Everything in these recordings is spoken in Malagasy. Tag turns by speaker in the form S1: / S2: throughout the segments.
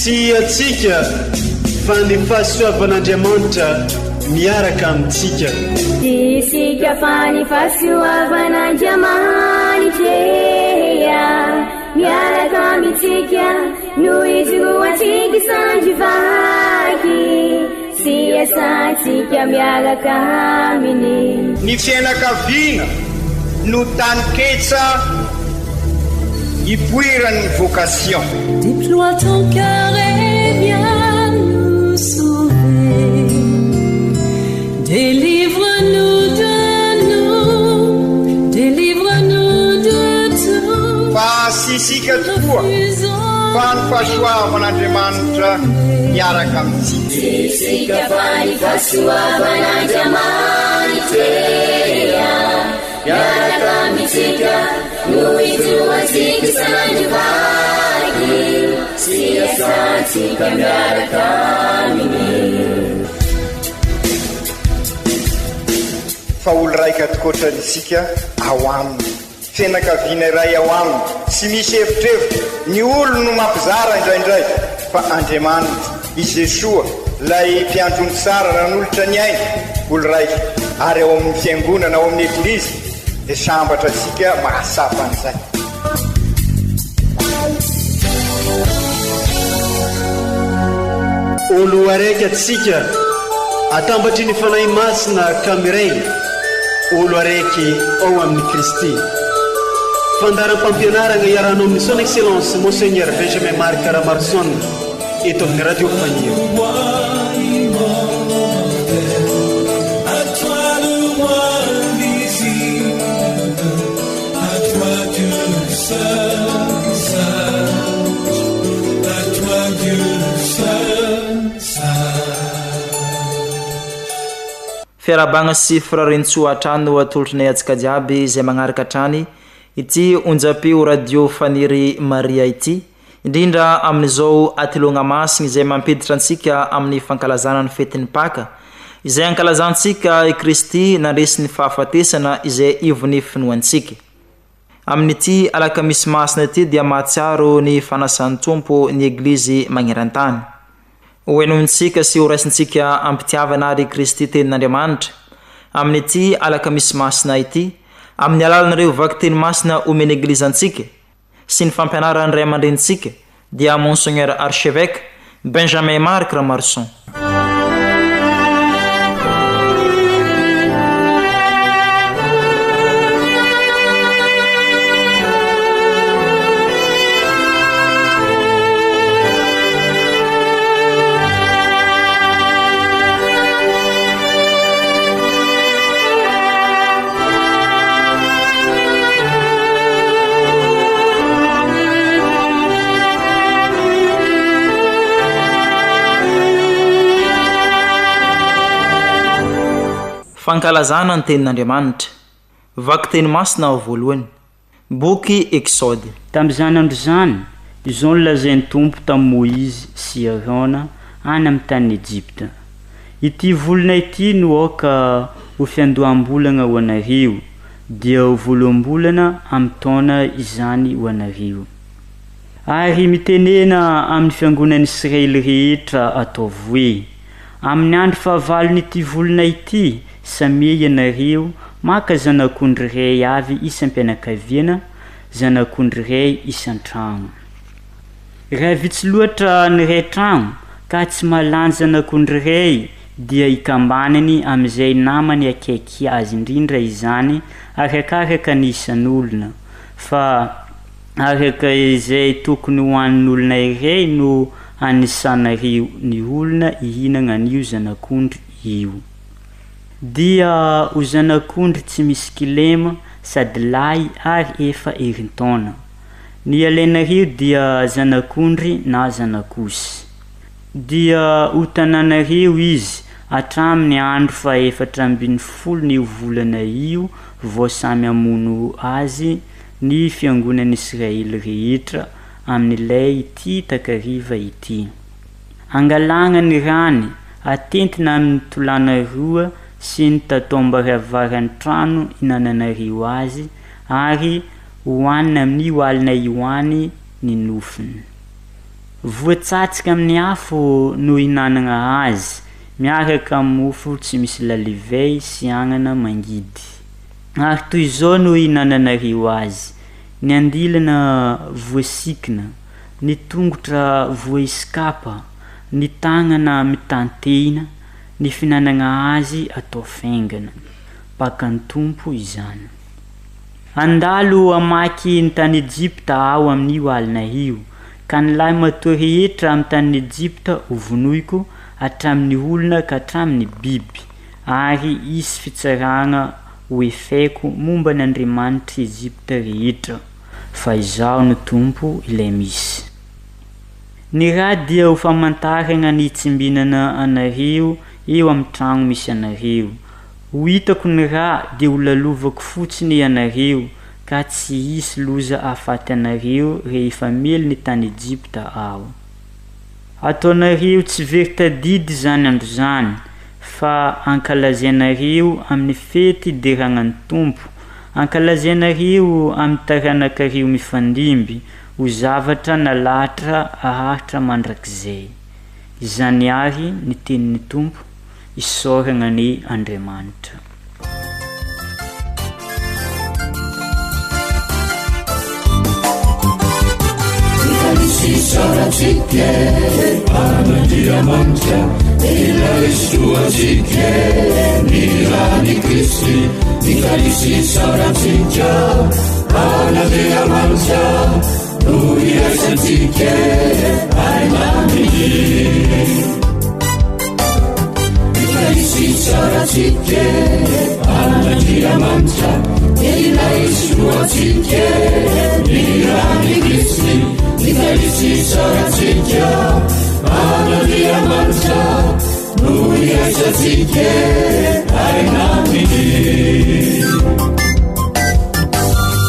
S1: Tsy antsika fa ny fahasoavan'Andriamanitra miaraka amintsika.
S2: Tsy isika fa ny fahasoavan'Andriamanitra miaraka amintsika no ijoroantsika sandry vaky sy iasantsika miaraka aminy.
S3: Ny fiainakaviana no taninketsa ipoiran'ny vocation.
S4: Déploie ton cœur et viens nous sauver. Délivre-nous de nous, délivre-nous de tout.
S3: Fa tsy isika tokoa fa ny fahasoavan'Andriamanitra miaraka amintsika.
S2: Tsy isika fa ny fahasoavan'Andriamanitra miaraka amintsika no ijoroantsika isan'andro vaky sy iasantsika miaraka aminy.
S3: Fa olo raika tokoatrany isika ao aminy. Fianakaviana iray ao aminy, tsy misy evitrevitra, ny olony no mampizara indraindray, fa Andriamanitra, i Jesoa, ilay Mpiandry ondry tsara nanolotra ny ainy, olo raika, ary ao amin'ny Fiangonana, ao amin'ny Eglizy, dia sambatra isika mahatsapa an'izay.
S1: Olo araiky atsika, atambatry ny Fanahy Masina ka miray, olo araiky ao amin'i Kristy. Fandaharam-pampianaragna iarahanao amin'ny Son Excellence Monseigneur Benjamin Marc Ramaroson eto amin'ny Radio Faniry.
S5: Fiarahabagna sy firariantsoa hatrany no atolotrinay antsika jiaby izay magnaraka hatrany ity onjam-peo Radio Faniry Maria ity, indrindra amin'izao Atiloagna Masigny izay mampiditra antsika amin'ny fankalazana ny fetin'ny Paka, izay ankalazantsika i Kristy nandresy ny fahafatesana izay ivon'ny finoantsika. Amin'ity Alakamisy Masina ity dia mahatsiaro ny fanasan'ny Tompo ny Eglizy magneran-tany. Ho henointsika sy ho raisintsika am-pitiavana ary i Kristy Tenin'Andriamanitra, amin'ity Alakamisy Masina ity, amin'ny alalan'ireo vakiteny masina omen'ny Eglizy antsika sy ny fampianaran'ny Ray aman-drenintsika, dia Monseigneur Archevêque Benjamin Marc Ramaroson. Fankalazana ny Tenin'Andriamanitra. Vakiteny masina voalohany. Boky Eksody.
S6: Tamin'izany andro izany, izao no lazain'ny Tompo tamin'i Môizy sy Arôna any amin'ny tanin'i Ejipta, Ity volana ity no aoka ho fiandoham-bolana ho anareo, dia ho voaloham-bolana amin'ny taona izany ho anareo. Ary mitenena amin'ny fiangonan'i Israely rehetra ataovy hoe, Amin'ny andro fahavalon'ity volana ity, samia ianareo maka zanak'ondry iray avy isam-pianakaviana, zanak'ondry iray isan-trano. Raha vitsy loatra ny iray trano ka tsy mahalany zanak'ondry iray dia ikambanany amin'izay namany akaiky azy indrindra izany arakaraka ny isan'olona, fa araka izay tokony hohanin'olona iray no anisanareo ny olona hihinana an'io zanak'ondry io. Dia ho zanak'ondry tsy misy kilema sady lahy ary efa herintaona. Ny alainareo dia zanak'ondry na zanak'osy. Dia ho tananareo izy hatramin'ny andro fahefatra ambin'ny folon'io volana io vao samy hamono azy ny fiangonan'Israely rehetra amin'ilay ity takariva ity. Angalagna ny rany, atentina amin'ny tolàna roa sy ny tataom-baravaran'ny trano hinananareo azy, ary hohanina amin'io alina io any ny nofony. Voatsatsika amin'ny afo no ihinanagna azy, miaraka amin'ny mofo tsy misy lalivay sy agnana mangidy. Ary toy izao no ihinananareo azy, ny andilana voasikina, ny tongotra voahisikapa, ny tagnana mitantehina, ny fihinanagna azy atao faingana. Pakan'ny Tompo izany. Handalo hamaky ny tany Ejipta Aho amin'io alina io, ka ny lahimatoa rehetra amin'ny tanin'i Ejipta hovonoiko, hatramin'ny olona ka hatramin'ny biby, ary hisy fitsarana hoefaiko momba ny andriamanitr'i Ejipta rehetra, fa Izaho no Tompo ilay misy. Ny ra dia ho famantarana ny hitsimbinana anareo eo amin'ny trano misy anareo. Ho hitako ny ra dia ho lalovako fotsiny ianareo ka tsy hisy loza hahafaty anareo rehefa hamely ny tany Ejipta Aho. Ataonareo tsy very tadidy izany andro izany, fa ankalazainareo amin'ny fety hiderana ny Tompo, ankalazainareo amin'ny taranakareo mifandimby, ho zavatra nalahatra haharitra mandrakizay. Izany àry ny tenin'ny Tompo, isaorana anie Andriamanitra.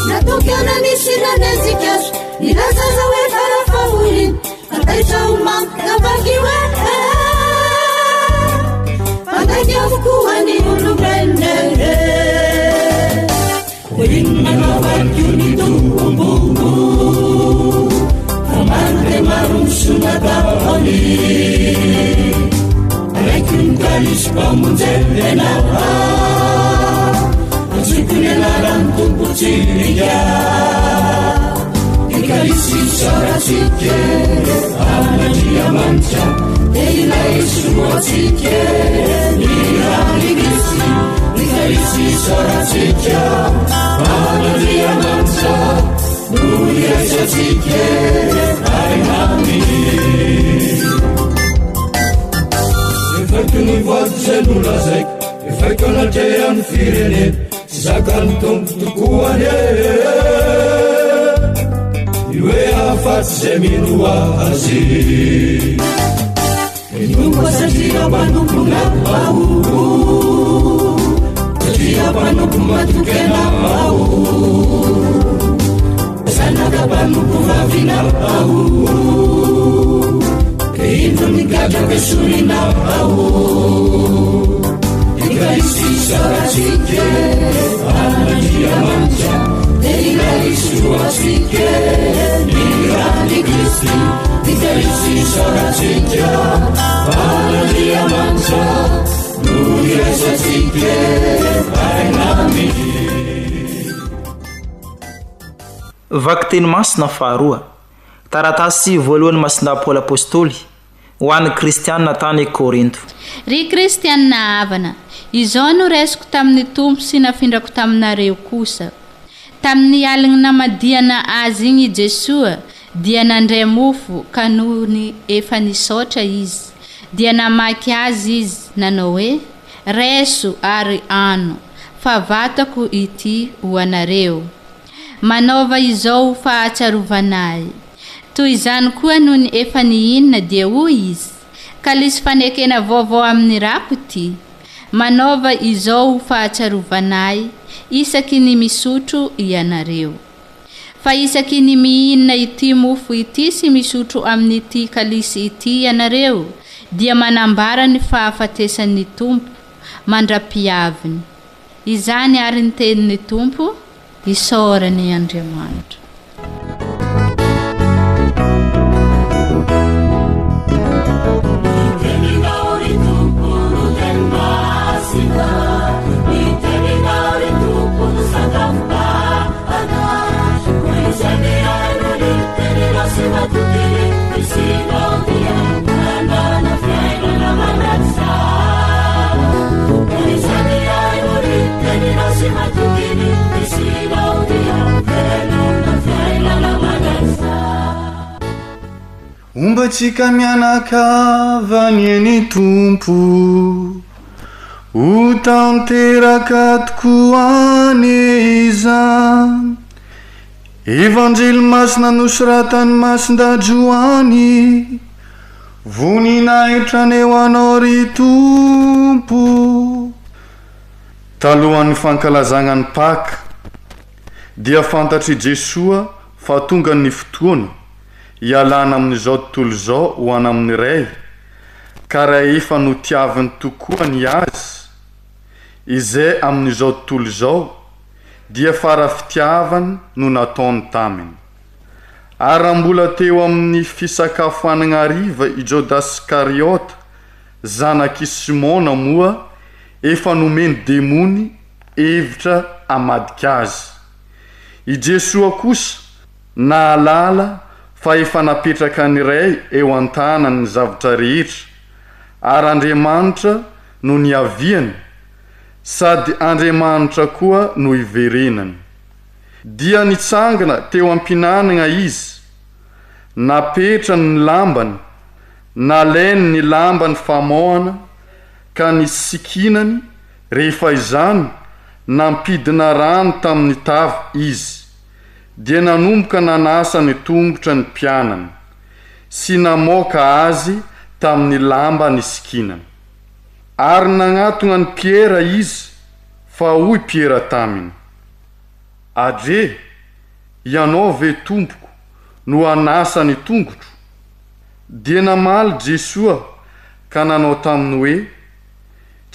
S4: Natokana nisy nanenjika azy, nilaza aza hoe fara-fahoriana, fa taitra ho mamy navaky hoe Fantaika avokoa ny olombelona
S7: Koa inona no avadiko ny tomboko Fa maro dia maro ny soa nataony Raiko ny kalisy mpamonjena Antsoiko ny anaran'ny Tompo tsika Ny kalisy isaorantsika An'Andriamanitra Dia ilay soloantsika Ny ran'i Kristy Ny kalisy isaorantsika An'Andriamanitra No iraisantsika Aina aminy Efaiko ny voady izay nolazaiko Efaiko anatrehan'ny firenena Tsy zakan'ny Tompo tokoa anie Ny hoe ahafaty izay mino Azy Ny Tompo satria mpanompona aho Satria mpanompo matoky anao aho Zanaka mpanompo vavina aho Indro migadraka esorina aho Ikarisy sarantsika An'Andriamanitra Dia ilay soloantsika Ny ran'i Kristy Ikarisy sarantsika An'Andriamanitra No iraisantsika Aina aminy
S5: Vakiteny masina faharoa. Taratasy voalohan'i Masindahy Paoly Apostoly ho an'ny kristiana tany Korinto.
S8: Ry kristiana havana, izao no raisiko tamin'ny Tompo sy nafindrako taminareo kosa. Tamin'ny alin'ny namadihana Azy igny i Jesoa dia nandray mofo ka nony efa nisaotra Izy, dia namaky azy Izy, nanao hoe, Raiso ary ano, fa vatako ity ho anareo. Manaova izao ho fahatsiarovana ahy. Toy izany koa nony efa nihinana dia hoy izy, Kalisy fanekena vaovao amin'ny rako ity. Manaova izao ho fahatsiarovana ahy isaky ny misotro ianareo. Fa isaky ny mihinana ity mofo ity sy misotro amin'ity kalisy ity ianareo dia manambara ny fahafatesan'ny Tompo, mandra-piaviny. Izany àry ny tenin'ny Tompo, isaorany Andriamanitra.
S7: Homba antsika mianakavy anie ny Tompo. Ho tanteraka tokoa anie izany. Evanjely masina nosoratan'i Masindahy Joany. Voninahitra anie ho Anao ry Tompo. Talohan'ny fankalazagna ny Paka, dia fantatr'i Jesoa fa tonga ny fotoana hialana amin'izao tontolo izao ho any amin'ny Ray, ka rahefa notiaviny tokoa ny Azy, izay amin'izao tontolo izao, dia fara-fitiavany no nataony taminy. Ary raha mbola teo amin'ny fisakafoanagna hariva i Jodasy Iskariota, zanak'i Simona moa efa nomeny demony hevitra hamadika azy. I Jesoa kosa nahalala fa efa napetraka ny Ray eo an-tanany ny zavtra rehetra, ary Andriamanitra no niaviany, sady Andriamanitra koa no hiverenany. Dia nitsangana teo am-pinanagna izy, napetrany ny lambany, nalainy ny lambany famohana ka nisikinany, rehefa izany, nampidina rano tamin'ny tavy izy, dia nanomboka nanasa ny tongotra ny mpianany, sy namoaka azy tamin'ny lamba nisikinany. Ary nagnatogna an'i Piera izy, fa hoy Piera taminy, Adre, ianao ve, Tompoko, no hanasa ny tongotro? Dia namaly Jesoa ka nanao taminy hoe,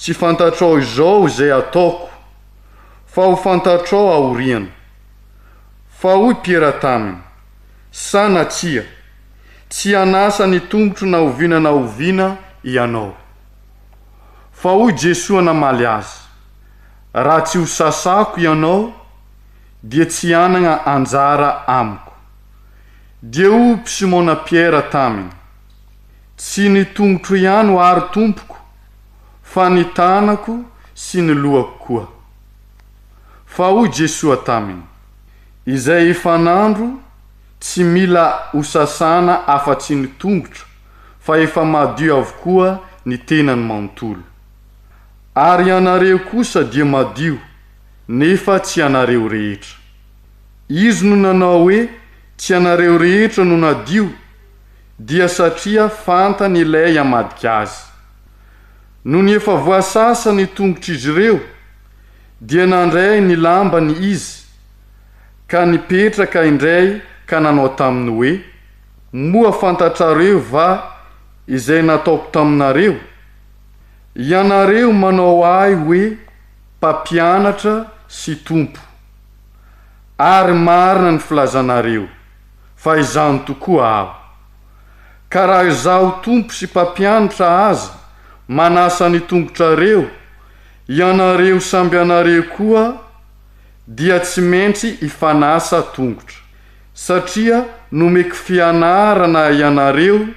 S7: Tsy fantatrao izao izay ataoko, fa ho fantatrao aoriana. Fa hoy Piera taminy, Sanatria, tsy hanasa ny tongotro na oviana na oviana ianao. Fa hoy Jesoa namaly azy, Raha tsy ho sasako ianao, dia tsy hanagna anjara amiko. Dia hoy Simona Piera taminy, Tsy ny tongotro ihany àry Tompoko, fa ny tanako sy ny lohako koa. Fa hoy Jesoa taminy, Izay efa nandro tsy mila hosasana afa-tsy ny tongotra, fa efa madio avokoa ny tenany manontolo. Ary ianareo kosa dia madio, nefa tsy ianareo rehetra. Izy no nanao hoe tsy ianareo rehetra no nadio dia satria fantany ilay hamadika azy. Nony efa voasasa ny tongotr'izy ireo dia nandray ny lambany izy ka nipetraka indray ka nanao taminy hoe, Moa fantatrareo va izay nataoko taminareo? Ianareo manao ahy hoe Mpampianatra sy Tompo. Ary marina ny filazanareo, fa izany tokoa aho. Ka raha izaho Tompo sy Mpampianatra aza manasa ny tongotrareo, ianareo samby anareo koa dia tsy maintsy hifanasa tongotra. Satria nomeko fianarana ianareo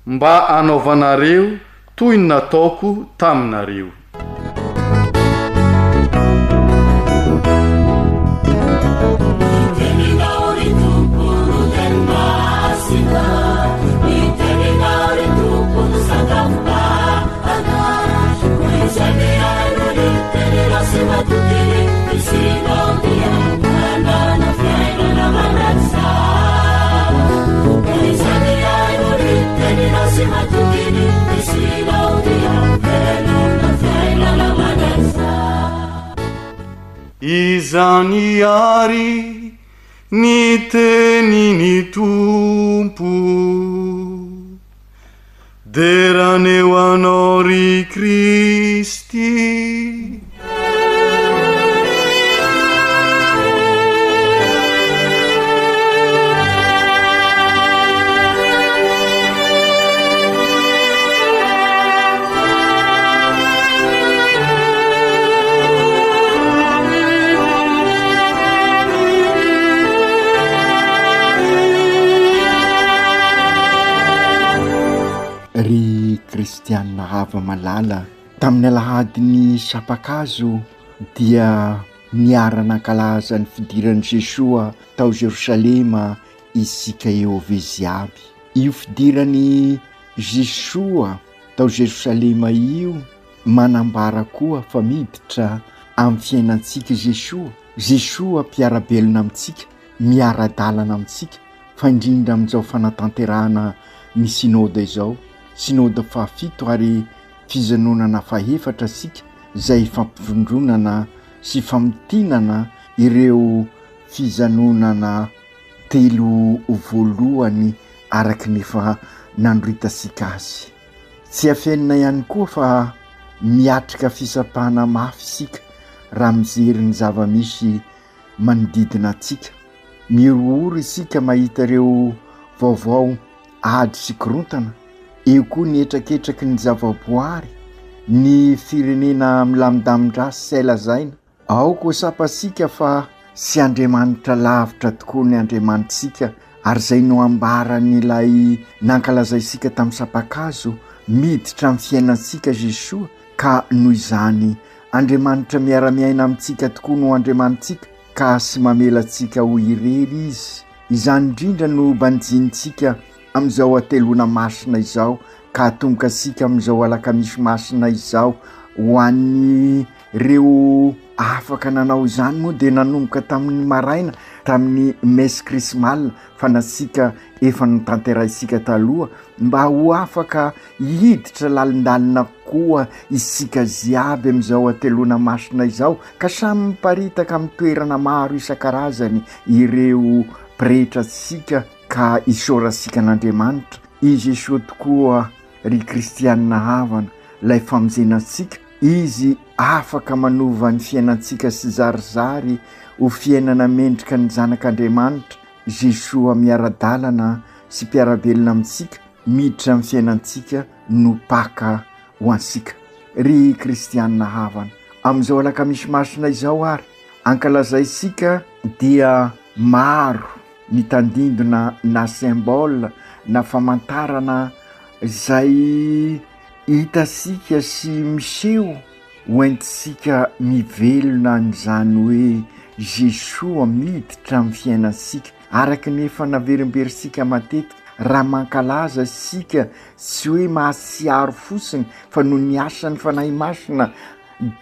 S7: mba hanaovanareo toy ny nataoko taminareo. Izany àry ny tenin'ny Tompo. Dera anie ho Anao ry Kristy.
S9: Ry kristianina hava-malala, tamin'ny alahadin'ny sampan-kazo dia. Niara-nankalaza ny fidiran'i Jesoa tao Jerosalema isika EOV jiaby. Io fidiran'i Jesoa tao Jerosalema io manambara koa fa miditra amin'ny fiainantsika Jesoa, Jesoa mpiara-belona amintsika, miara-dalana amintsika, fa indrindra amin'izao fanatanterahana ny Synoda izao, Synoda fahafito ary fijanonana fahefatra isika izay fampivondronana sy famintinana ireo fijanonana telo voalohany araka ny efa nandoritantsika azy. Tsy afenina ihany koa fa miatrika fisapana mafy isika raha mijery ny zava-misy manodidina antsika. Mihorohoro isika mahita ireo vaovao ady sy korontana, eo koa ny hetraketraky ny zavaboary, ny firenena milamindamin-draha sy hay lazaina. Aoka ho tsapantsika fa tsy Andriamanitra lavitra tokoa ny Andriamanitsika ary izay no ambaran'ilay nankalazaintsika tamin'ny sampan-kazo, miditra amin'ny fiainantsika Jesoa ka noho izany Andriamanitra miara-miaina amintsika tokoa no Andriamanitsika ka tsy mamela antsika ho irery Izy. Izany indrindra no banjinintsika amin'izao hateloana masina izao ka atomboka antsika amin'izao alakamisy masina izao. Ho an'ireo afaka nanao izany moa dia nanomboka tamin'ny maraina tamin'ny messe chrismale fa natsika efa notanterahintsika taloha mba ho afaka hiditra lalindalina koa isika jiaby amin'izao hateloana masina izao ka samy miparitaka amin'ny toerana maro isan-karazany ireo pretra antsika ka isaorantsika an'Andriamanitra. I Jesoa tokoa ry kristianina havana ilay famonjena antsika, Izy afaka manova ny fiainantsika tsizarizary ho fiainana mendrika ny zanak'Andriamanitra, Jesoa miara-dalana sy mpiara-belona amintsika, miditra amin'ny fiainantsika no Paka ho antsika. Ry kristianina havana, amin'izao alakamisy masina izao ary, ankalazaintsika dia maro ny tandindona na symbole na famantarana izay hitantsika sy miseho ho entintsika mivelona an'izany hoe Jesoa miditra amin'ny fiainantsika araka ny efa naverimberintsika matetika raha mankalaza isika tsy hoe mahatsiaro fotsiny fa noho ny asan'ny Fanahy Masina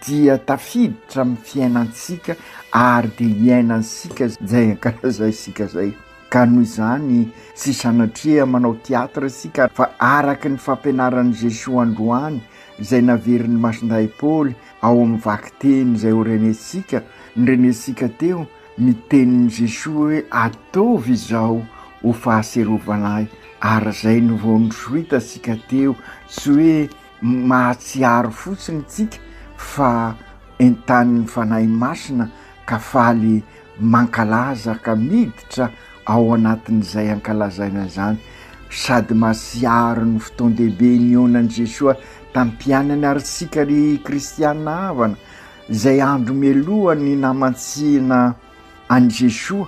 S9: dia tafiditra amin'ny fiainantsika ary dia iainantsika izay ankalazaintsika izay. Ka noho izany tsy sanatria manao théâtre isika fa araka ny fampianaran'i Jesoa androany izay naverin'i Masindahy Paoly ao amin'ny vakiteny izay ho renesika, norenesika teo, ny tenin'i Jesoa hoe ataovy izao ho fahatsiarovana ahy ary izay no vao nosoritana teo, tsy hoe mahatsiaro fotsiny tsika fa entanin'ny Fanahy Masina ka faly mankalaza ka miditra ao anatin'izay ankalazaina izany sady mahatsiaro ny fotoan-dehibe nihaonan'i Jesoa tamin'ny mpianany ary tsika ry kristiana havana izay andro mialoha ny namantsihina an'i Jesoa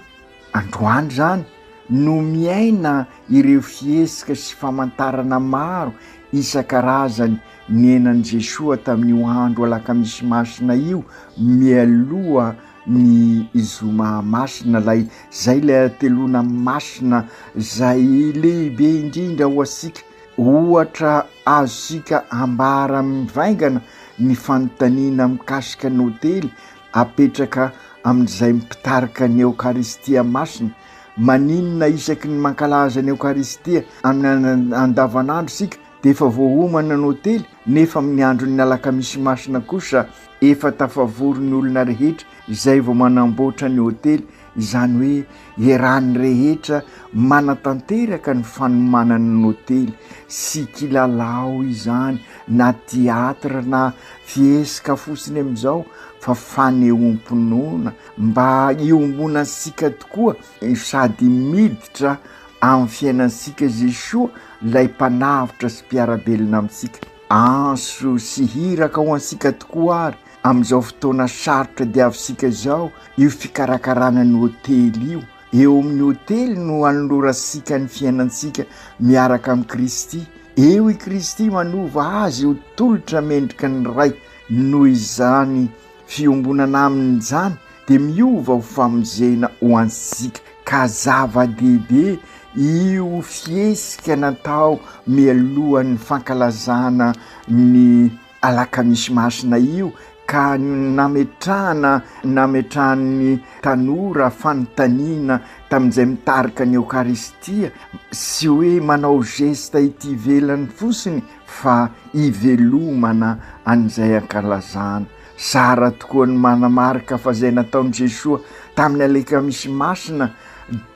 S9: androany izany no miaina ireo fihetsika sy famantarana maro isan-karazany niainan'i Jesoa tamin'io andro alakamisy masina io mialoha ny zoma masina, ilay zay ilay hateloana masina zay lehibe indrindra ho antsika. Ohatra azontsika ambara mivaingana ny fanontaniana mikasika ny hotely apetraka amin'izay mpitarika ny Eokaristia masina. Maninona isaky ny mankalaza ny Eokaristia amin'ny andavanandro isika dia efa voaomana ny hotely nefa amin'ny andron'ny alakamisy masina kosa efa tafavory ny olona rehetra izay vao manamboatra ny hotely, izany hoe iarahan'ny rehetra manatanteraka ny fanomanana ny hotely, sy kilalao izany na théâtre na fihesika fotsiny amin'izao fa fanehoam-pinoana mba hiombonantsika tokoa sady miditra amin'ny fiainantsika Jesoa ilay mpanavotra sy mpiara-belona amintsika. Antso sy hiraka ho antsika tokoa ary amin'izao fotoana sarotra diavintsika izao io fikarakarana ny hotely io. Eo amin'ny hotely no anolorantsika ny fiainantsika miaraka amin'i Kristy. Eo i Kristy manova azy ho tolotra mendrika ny Ray. Noho izany fiombonana aminy izany. dia miova ho famonjena ho antsika ka zava-dehibe io fihetsika natao mialohan'ny fankalazana ny Alakamisy Masina io ka nametrahana nametrahan'ny tanora fanontaniana tamin'izay mitarika ny Eokaristia sy hoe manao geste ety ivelany fotsiny fa ivelomana an'izay ankalazana. Tsara tokoa ny manamarika fa izay nataon'i Jesoa tamin'ny Alakamisy Masina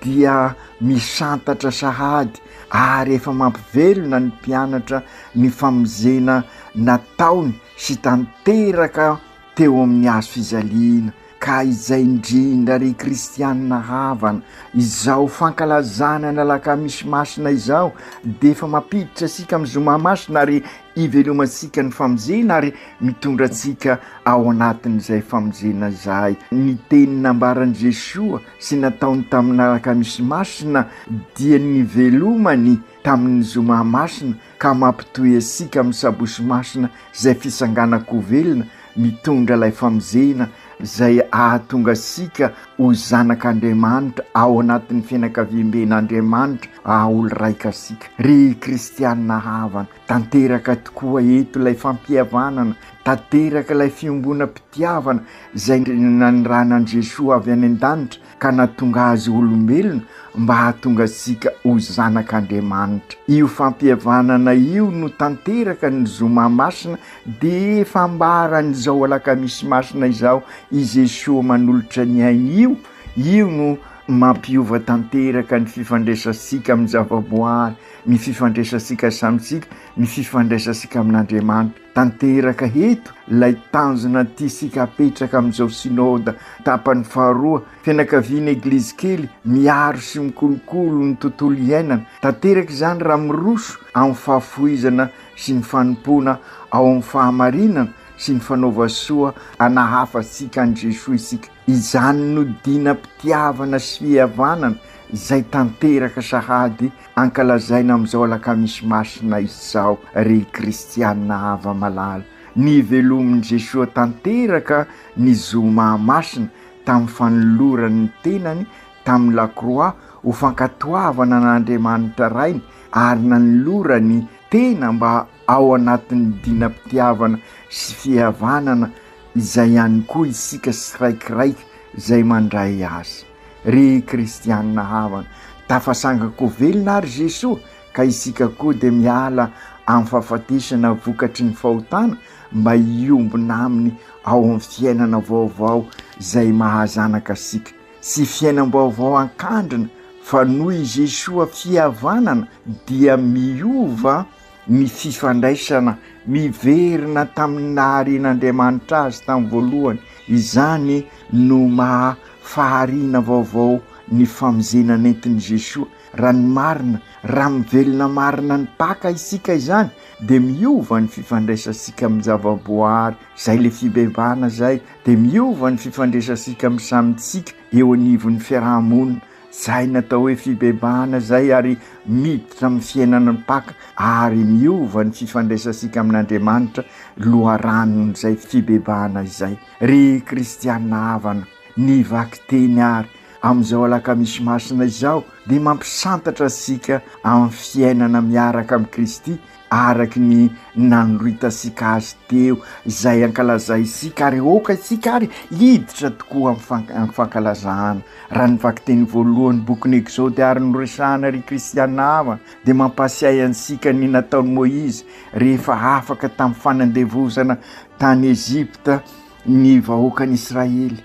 S9: dia misantatra sahady ary efa mampivelona ny mpianatra ny famonjena nataony sy tanteraka teo amin'ny hazo fijaliana. Ka izay indrindra ry kristianina havana, izao fankalazana ny alakamisy masina izao dia efa mampiditra antsika amin'ny zoma masina ary ivelomantsika ny famonjena ary mitondra antsika ao anatin'izay famonjena izay. Ny teny nambaran'i Jesoa sy nataony tamin'ny alakamisy masina dia nivelomany tamin'ny zoma masina ka mampitohy antsika amin'ny sabosy masina izay fitsanganan-ko velona mitondra ilay famonjena izay ahatonga antsika ho zanak'Andriamanitra ao anatin'ny fianakaviamben'Andriamanitra haha-olo-raika antsika. Ry kristiana havana, tanteraka tokoa eto ilay fampihavanana, tanteraka ilay fiombonam-pitiavana izay nanirahana an'i Jesoa avy any an-danitra ka nahatonga azy ho olombelona mba hahatonga antsika ho zanak'Andriamanitra. Io fampihavanana io no tanteraka ny zoma masina dia efa ambaran'izao alakamisy masina izao i Jesoa manolotra ny ainy io, io no mampiova tanteraka ny fifandraisantsika amin'ny zavaboary, ny fifandraisantsika samy tsika, ny fifandraisantsika amin'Andriamanitra. Tanteraka eto ilay tanjona tiantsika apetraka amin'izao Synoda tapany faharoa, fianakaviana Eglizy kely miaro sy mikolokolo ny tontolo iainana. Tanteraka izany raha miroso amin'ny fahafohizana sy ny fanompoana ao amin'ny fahamarinana sy ny fanaovasoa anahafantsika an'i Jesoa isika. Izany no dinam-pitiavana sy fihavanana izay tanteraka sahady ankalazaina amin'izao Alakamisy Masina izao, ry kristiana hava-malala. Nivelomin'i Jesoa tanteraka ny Zoma Masina tamin'ny fanolorany ny tenany tamin'ny Lakroa ho fankatoavana an'Andriamanitra Rainy ary nanolorany tena mba ao anatin'ny dinam-pitiavana sy fihavanana izay ihany koa isika tsiraikiraiky izay mandray azy. Ry kristianina havana, tafasangako velona ary Jesoa ka isika koa dia miala amin'ny fahafatesana vokatry ny fahotana mba hiombona aminy ao amin'ny fiainana vaovao izay maha zanaka antsika. Tsy fiainam-baovao an-kandrina fa noho i Jesoa fihavanana dia miova ny fifandraisana miverina tamin'ny naharian'Andriamanitra azy tamin'ny voalohany. Izany no maha fahariana vaovao ny famonjena nentin'i Jesoa. Raha ny marina, raha mivelona marina ny Paka isika izany dia miova ny fifandraisantsika amin'ny zavaboahary, izay le fibebahana izay, dia miova ny fifandraisantsika amin'ny samy tsika eo anivon'ny fiaraha-monina, izay natao hoe fibebahana izay ary miditra amin'ny fiainana ny Paka ary miova ny fifandraisantsika amin'Andriamanitra loharanon'izay fibebahana izay. Ry kristiana havana, ny vakiteny ary amin'izao alakamisy masina izao dia mampisantatra antsika amin'ny fiainana miaraka amin'i Kristy araky ny nanoritantsika azy teo izay ankalazaintsika ary aoka isika ary hiditra tokoa amin'ny fankalazana. Raha ny vakiteny voalohany bokin'ny Exode ary noresahana ry kristiana havana dia mampasiahy antsika ny nataon'i Moizy rehefa afaka tamin'ny fanandevozana tany Egypta ny vahoakan'Israely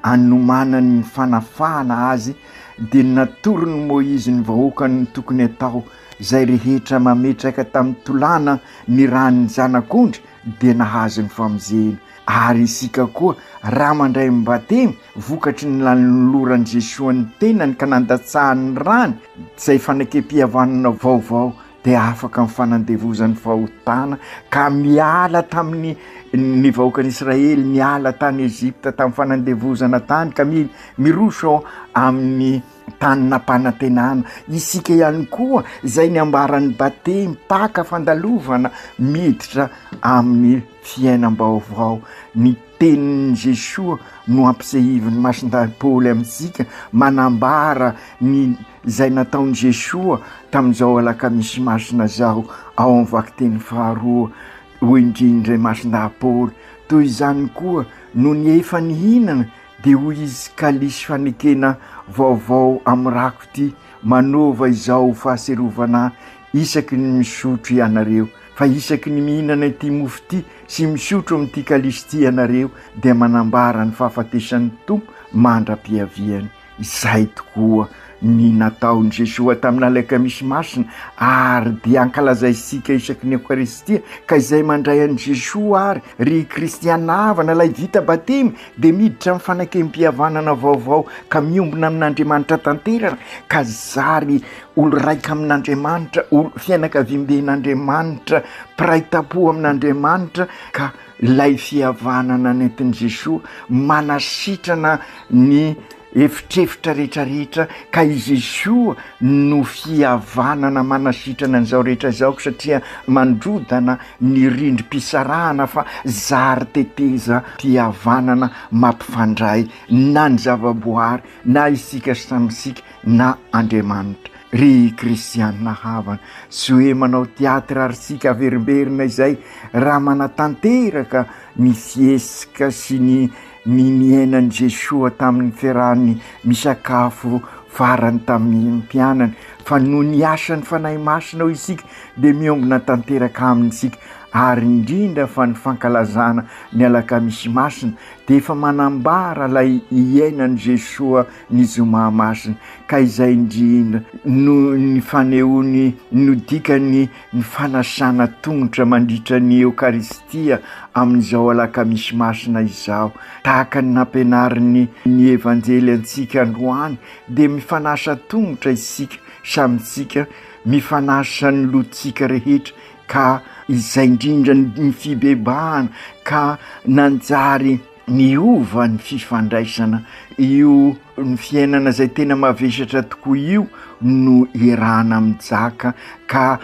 S9: anomanany ny fanafahana azy dia natoron'i Moizy ny vahoakany ny tokony atao Izay rehetra mametraka tamin'ny tolàna ny ràn'ny Zanak'ondry dia nahazo ny famonjena. Ary isika koa, raha mandray ny batemy, vokatry ny nanoloran'i Jesoa ny tenany ka nandatsahany ny ràny, izay fanekem-pihavanana vaovao, dia afaka amin'ny fanandevozan'ny fahotana ka miala tamin'ny ny vahoakan'Israely niala tany Egypta tamin'ny fanandevozana tany ka miroso amin'ny tany nampanantenana. Isika ihany koa izay ny ambaran'ny batemy, Paka fandalovana, miditra amin'ny fiainam-baovao. Ny. tenin'i Jesoa no ampisehivin'i Masindahy Paoly amintsika, manambara ny izay nataon'i Jesoa tamin'izao alakamisy masina izao ao amin'ny vakiteny faharoa, hoy indrindra i Masindahy Paoly, toy izany koa nony efa nihinana dia hoy izy kalisy fanekena vaovao amin'ny rako ity, manaova izao ho fahaserovana ahy isaky ny misotro ianareo, fa isaky ny mihinana ity mofo ity sy misotro amin'ity kalisy ity ianareo dia manambara ny fahafatesan'ny Tompo mandra-piaviany. Izay tokoa ny nataon'i Jesoa tamin'ny Alakamisy Masina ary dia ankalazaintsika isaky ny Eokaristia ka izay mandray an'i Jesoa ary ry kristiana havana ilay vita batemy dia miditra amin'ny fanakem-pihavanana vaovao ka miombona amin'Andriamanitra tanteraka ka zary olo raika amin'Andriamanitra, olo fianakaviamben'Andriamanitra, mpiray tampo amin'Andriamanitra ka Ilay fihavanana nentin'i Jesoa manasitrana ny efitrefitra rehetrarehetra ka i Jesoa no fihavanana manasitrana an'izao rehetra izao satria mandrodana ny rindrim-pisarahana fa zary tetezam-pihavanana mampifandray na ny zavaboary na isika samy isika na Andriamanitra. Ry kristianina havana, tsy hoe manao théâtre ary tsika averimberina izay raha manatanteraka ny fihetsika sy ny ny niainan'i Jesoa tamin'ny fiarahany misakafo farany tamin'ny mpianany fa noho ny asan'ny Fanahy Masina hoy isika dia miombona tanteraka aminy isika ary indrindra fa ny fankalazana ny alakamisy masina dia efa manambara ilay iainan'i Jesoa ny zoma masina ka izay indrindra no ny fanehoany no dikany ny fanasana tongotra mandritra ny Eokaristia amin'izao alakamisy masina izao. Tahaka ny nampianarin'ny ny Evanjely antsika androany dia mifanasa tongotra isika samy tsika, mifanasa ny lotontsika rehetra ka izay indrindra ny fibebahana ka nanjary Miova ny fifandraisana, io ny fiainana izay tena mavesatra tokoa io no iarahana mijaka ka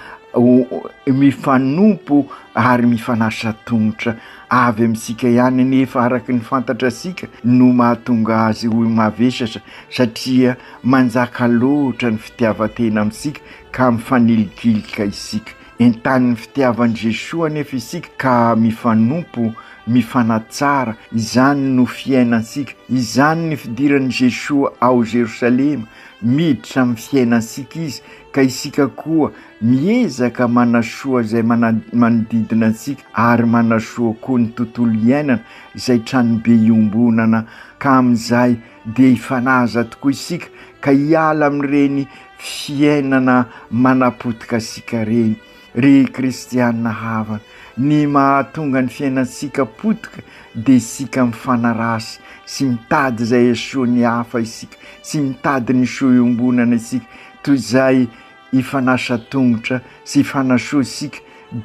S9: mifanompo ary mifanasa tongotra. Avy amintsika ihany anefa araka ny fantatra antsika no mahatonga azy ho mavesatra satria manjaka loatra ny fitiavan-tena amintsika ka mifanilikilika isika. Entanin'ny fitiavan'i Jesoa anefa isika ka mifanompo, mifanatsara, izany no fiainantsika, izany ny fidiran'i Jesoa ao Jerosalema, miditra amin'ny fiainantsika Izy ka isika koa miezaka manasoa izay manodidina antsika ary manasoa koa ny tontolo iainana izay tranobe iombonana ka amin'izay dia hifanaza tokoa isika ka hiala amin'ireny fiainana manapotika antsika ireny. Ry kristiana havana, ny mahatonga ny fiainantsika potika dia isika mifanarasy sy mitady izay hahasoa ny hafa isika, tsy mitady ny soa iombonana isika, toy izay hifanasa tongotra sy hifanasoa isika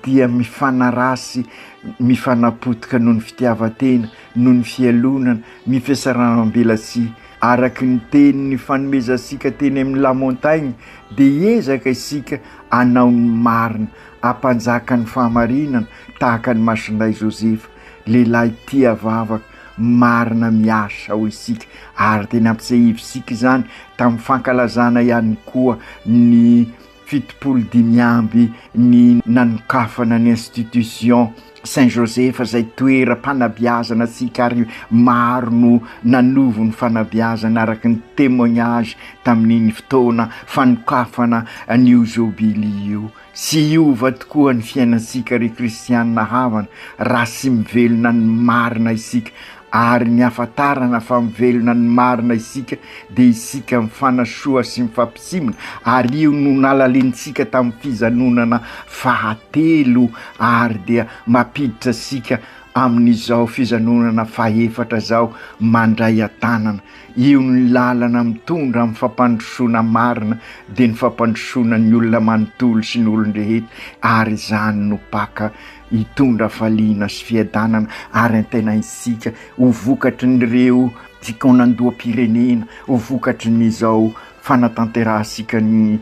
S9: dia mifanarasy, mifanapotika noho ny fitiavan-tena, noho ny fialonana, ny fiasaranam-belatsihy. Araka ny teny nifanomezantsika teny amin'ny La Montagne dia hiezaka isika hanao ny marina, hampanjaka ny fahamarinana tahaka an'i Masindahy Josefa, lehilahy tia vavaka, marina miasa hoy isika ary dia nampisehivintsika izany tamin'ny fankalazana ihany koa ny 75 ny nanokafana ny institution Saint Joseph izay toeram-panabeazana antsika ary maro no nanovo ny fanabeazana araka ny témoignage tamin'iny fotoana fanokafana an'io jobily io. Tsy hiova tokoa ny fiainantsika ry kristianina havana raha tsy mivelona ny marina isika ary ny hafantarana fa mivelona ny marina isika dia isika mifanasoa sy mifampitsimbina ary io no nalalinintsika tamin'ny fizanonana fahatelo ary dia mampiditra antsika amin'izao fizanonana fahefatra izao mandray an-tanana Io ny lalana mitondra amin'ny fampandrosoana marina dia ny fampandrosoana ny olona manontolo sy ny olon-drehetra ary izany no paka hitondra hafaliana sy fiadanana ary antenaintsika ho vokatry ny ireo fikaonandoham-pirenena ho vokatry ny izao fanatanterahantsika ny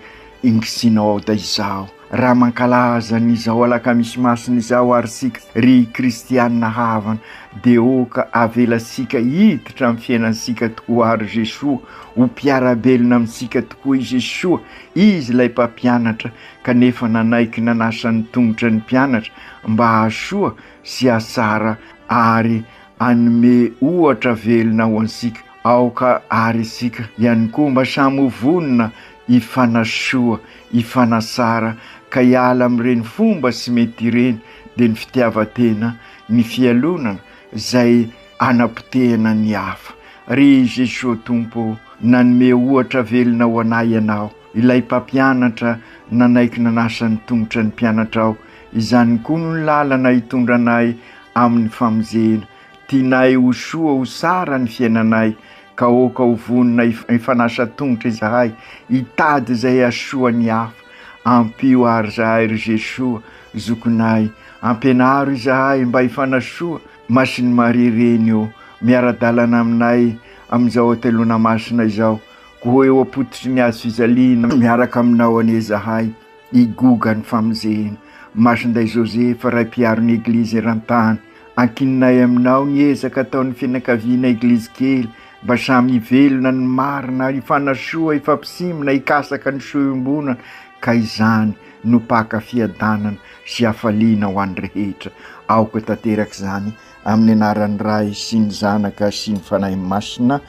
S9: Synoda izao. Raha mankalaza an'izao Alakamisy Masina izao ary isika, ry kristianina havana, dia aoka avelantsika hiditra amin'ny fiainantsika tokoa ary Jesoa, ho mpiara-belona amintsika tokoa i Jesoa, Izy ilay Mpampianatra, kanefa nanaiky nanasa ny tongotra ny mpianatra mba hahasoa sy hahatsara ary hanome ohatra velona ho antsika. Aoka àry isika ihany koa mba samy ho vonona hifanasoa, hifanasara ka hiala amin'ireny fomba tsy mety ireny dia ny fitiavan-tena, ny fialonana izay hanapotehana ny hafa. Ry Jesoa Tompo ô, nanome ohatra velona ho anay Ianao, ilay Mpampianatra nanaiky nanasa ny tongotra ny mpianatrao, izany koa no lalana hitondra anay amin'ny famonjena. Tianay ho soa ho tsara ny fiainanay ka aoka ho vonona hifanasa tongotra izahay hitady izay hahasoa ny hafa. Ampio àry izahay ry Jesoa zokinay, ampianaro izahay mba hifanasoa. Masin'i Maria Reny ô, miara-dalana aminay amin'izao hateloana masina izao, koa eo am-pototry ny hazo fijaliana miaraka aminao anie izahay. Higoga ny famonjena. Masindahy Josefa, Ray mpiaro ny Eglizy eran-tany, ankininay aminao ny ezaka ataon'ny fianakaviana Eglizy kely mba samy hivelona ny marina, hifanasoa, hifampitsimbina, hikasaka ny soa iombonana, ka izany no mpaka fiadanana sy hafaliana ho an'ny rehetra. Aoka tanteraka izany amin'ny anaran'ny Ray sy ny Zanaka sy ny Fanahy Masina.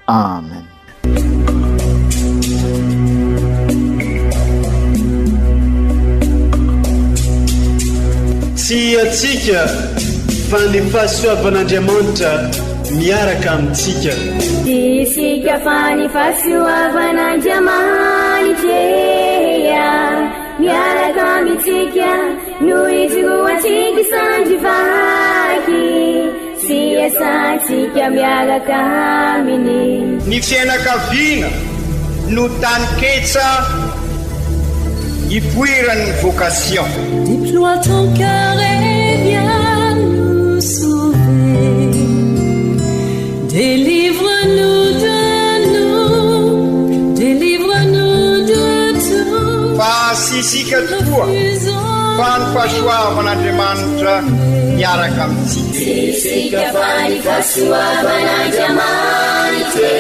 S9: Amen.
S1: Tsy antsika fa ny fahasoavan'Andriamanitra miaraka amintsika.
S2: Tsy isika fa ny fahasoavan'Andriamanitra miaraka amintsika no ijoroantsika sandry vaky. Sy iasantsika miaraka aminy.
S3: Ny fiainakaviana no taninketsa ipoiran'ny vocation.
S4: Déploie ton cœur et viens nous sauver. Délivre-nous de nous, délivre-nous de tout.
S3: Fa tsy isika tokoa fa ny fahasoavan'Andriamanitra miaraka amintsika.
S2: Tsy isika fa ny fahasoavan'Andriamanitra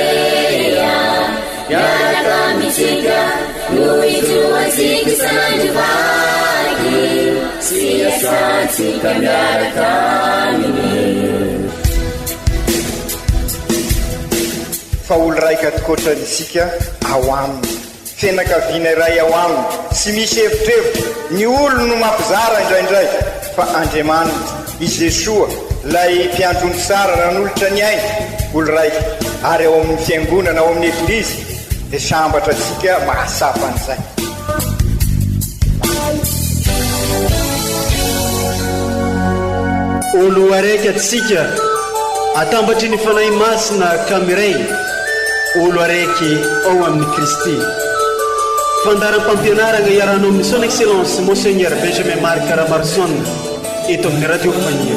S2: miaraka amintsika no ijoroantsika isan'andro vaky sy iasantsika miaraka aminy.
S3: Fa olo raika tokoatra isika ao aminy. Fianakaviana iray ao aminy, tsy misy evitrevitra, ny olony no mampizara indraindray, fa Andriamanitra, i Jesoa, ilay Mpiandry ondry tsara nanolotra ny ainy, olo raika, ary ao amin'ny Fiangonana, ao amin'ny Eglizy, dia sambatra antsika mahatsapa an'izay.
S1: Olo araiky antsika atambatry ny Fanahy Masina ka miray olo araiky ao amin'i Kristy. Fandaharam-pampianaragna iarahanao amin'ny Son Excellence Monseigneur Benjamin Marc Ramaroson eto amin'ny Radio Faniry.